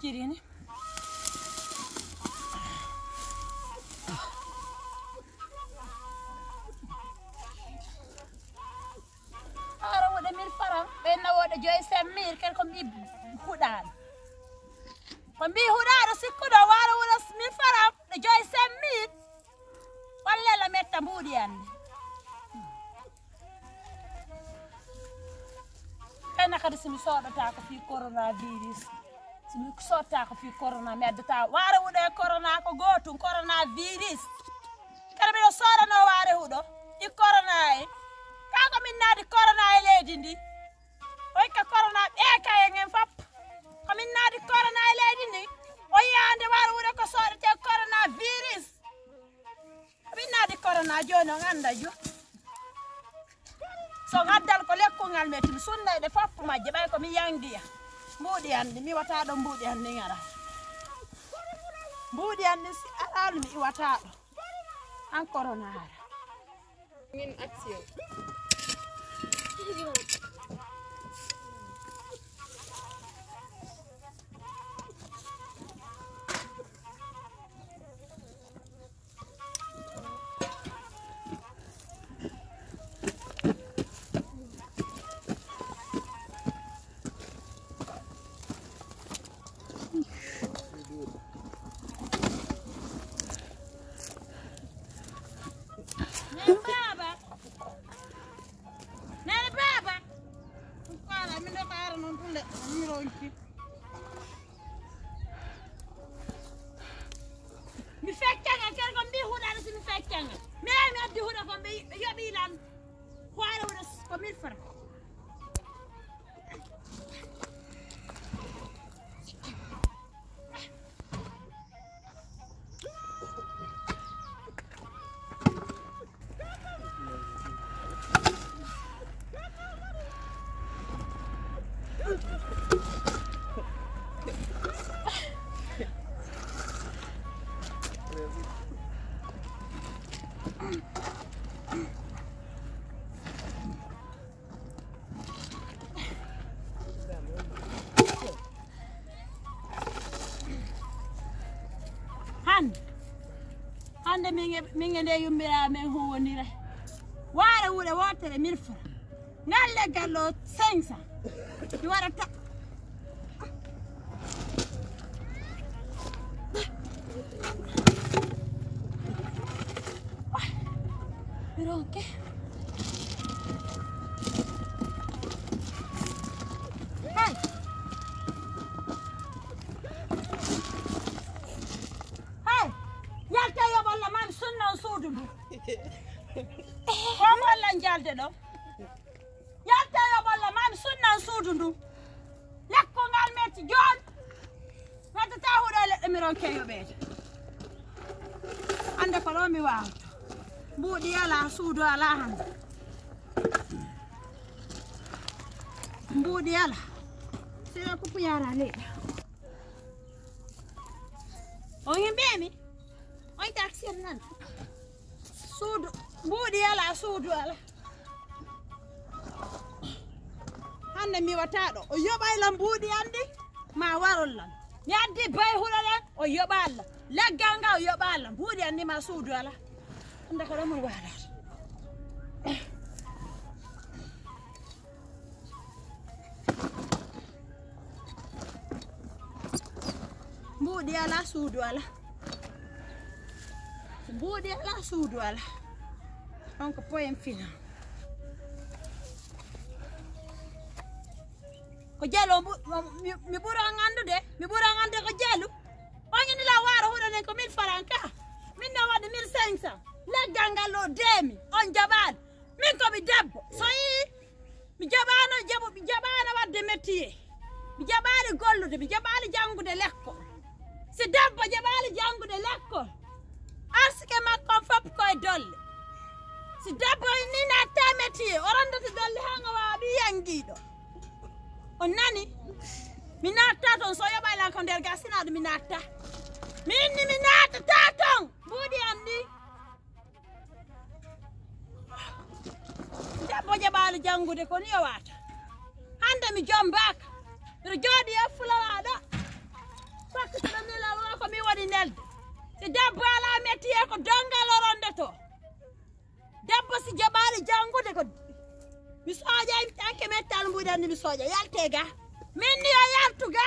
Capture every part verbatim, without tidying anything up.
Cirini. Waara wuɗe mille francs, ɓe nawooɗe joyi cent mille, kadi ko mbii huɗaaɗo. Ko mbii huɗaaɗo sikkuɗo waara wuɗe mille francs, ɗe joyi cent mille. Wallel a metta mbuuɗi annde. Ena kadi si mi soodata ko fii coronavirus. Si mi soodata ko fii corona, mi addata waare huɗo e corona ko gootum, coronavirus. Kadi miɗo soodanoo waare huɗo e corona en. Kaa ko min naadi corona e leydi ndi. O hikka corona ɓeeka en en fop. Ko min naadi corona e leydi ndi. O yiyaande waare huɗo ko soodetee coronavirus. Min naadi corona jooni on annda jo. So ngaddal ko lekkungal metti mi sunnayɗe fop majje ɓay ko mi yangiya. Mbuuɗi anndi mi wata ɗo mbuuɗi anndi ngara. Mbuuɗi anndi si araali mi iwata ɗo. An corona ara. Min action. Nene baaba. Nene baaba. Kala min ɗo kaara noon ɗum leɗɗe mi ronki. Mi feccanga kergo mbi huɗaɗo si mi feccanga mi ay mi addi huɗo ko ɓe yoɓi lan hoore huɗo ko mille francs. Hannde hannde min e nde yummiraa men huwondira waare wuɗe wootere mille francs ngal leggal ɗo cinq cents mi waɗata ronke. Hey! Hey! Yalte yo balla man sunna on suudu ndu. Ko balla jalde ɗo. Yalte yo balla man sunna on suudu ndu. Lekko ngal metti jooni. Waddata huɗo e leɗɗe mi ronke yoɓeede. Annde ko ɗo mi waawata. Mbuuɗi alaa suudu alaa hannde. Mbuuɗi alaa. Sira kupu yaara leyɗe. On yimɓe mi. On taksir nan. Suudu mbuuɗi alaa suudu alaa. Hannde mi wata ɗo o yoɓay lan mbuuɗi anndi ma warol lan mi addi bay huɗo ɗen o yoɓa allah leggal ngal o yoɓa allah mbuuɗi anndi ma suudu ala hannde ko ɗo mun waalata mbuuɗi ala suudu ala mbuuɗi ala suudu ala on ko poyen finan ko jaalu mi ɓuran anndude mi ɓuran annde ko jaalu on ina la waara huɗo nen ko mille franc ka min no waɗa mille cinq cent leggal ngal ɗo deemi on jaɓaani min komi debbo so yii mi jaɓaano jaɓu mi jaɓaano waɗde métier mi jaɓaali gollude mi jaɓaali janngude lekkol si debbo jaɓaali janngude lekkol arsike makko on fof koye dolle si debbo ni natta métier o rondata dolle haa nga waawa ɓi yangiiɗo on nani mi natta toon so yoɓaylan ko nder gasinaɗo mi natta min ni mi nattata toon mbuuɗi am ni debbo jaɓaali janngude ko ni o waata hannde mi jombaaka miɗo jooɗi e fulawaɗo Nelde. Si debbo alaa metiye ko donngal o ronndoto. Debbo si jaɓaali janngude ko mi sooƴa anke mettal mbuɗan ni mi sooƴa yalte ga. Min ni o yaltu ga.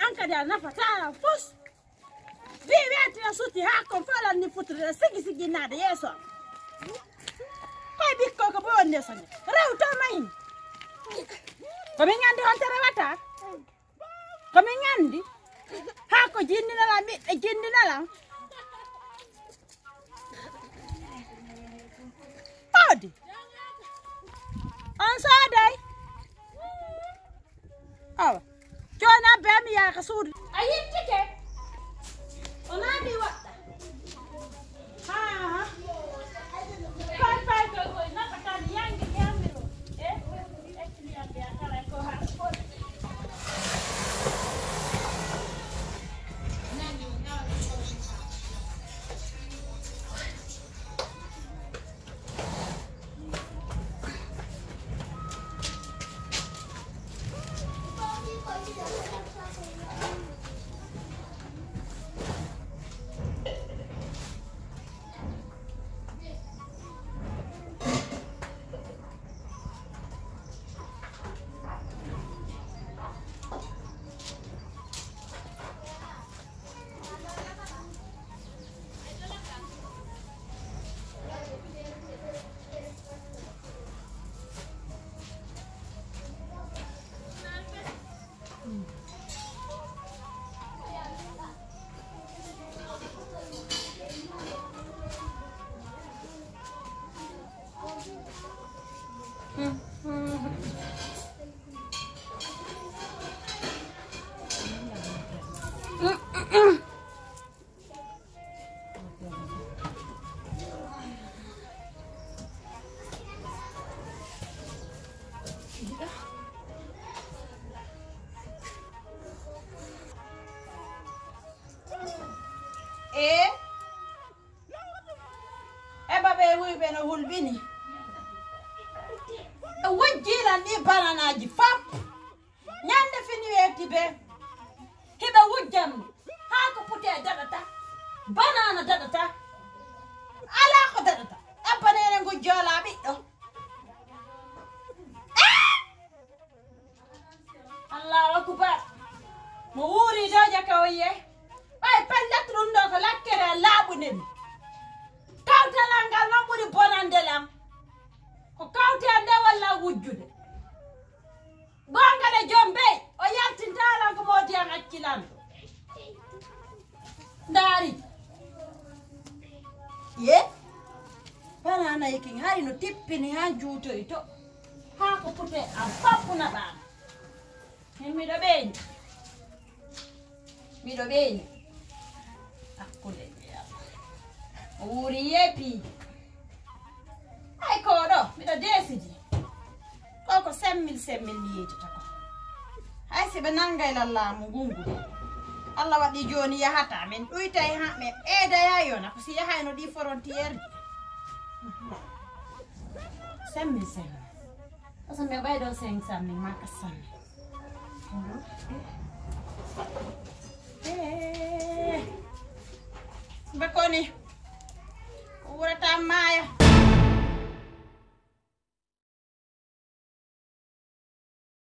An kadi a nafataa fus. Wi weeti no suti haa ko falan ni futude sigi sigi naade yeeso am. Koy ɓikkoy ko ɓe wonde sone. Rewto mahin. Ko min nganndi honto rewata. Ko min nganndi. Haa ko jinndinala ɓiɓɓe jinndinala. Hawdi. On sooday. Awa. Jooni abbe am yaaka suudu. A yittike. O naati waɗɗa. Haa. Koy koy koy koy nafa tan yangi yamiro. Eh? E e babe wuyɓe no hulɓini. E wujjilan ɗi bananaaji fap. Ñande fini weeti be. Hiɓe wujjan haa ko pute daɗata. Banana daɗata. Alaa ko daɗata. Abba nene ngujjoola ɓiɗɗo. Allahu akbar. Mo wuuri doja ka o yi'e. Ɓay pellet ɗum ɗo ko lakkere laaɓunde mi. Kawtalal ngal noon ɓuri bonande lan. Ko kawte an nde walla wujjude. Goonga de jombey o yaltintaa lan ko moodi an acci lan. Ndaari. Ye? Banana yikin hari no tippini haa juutoy to. Haa ko pute am fappu naɓaama. Min miɗo ɓeeñi. Miɗo ɓeeñi. Hakkunde. O wuuri yeepi. Ay ko ɗo miɗo deesidi. Ko ko semmil semmil mi yejjata ko. Hay si ɓe nangay lallaamu ngungu. Allah waɗi jooni yahata min ɗuytay ha min ɓeydaya yona ko si yahayno ɗi frontière. Sammi, sammi. Parce que mi ɓay ɗo cinq cent mille, maka sammi. Bakoni.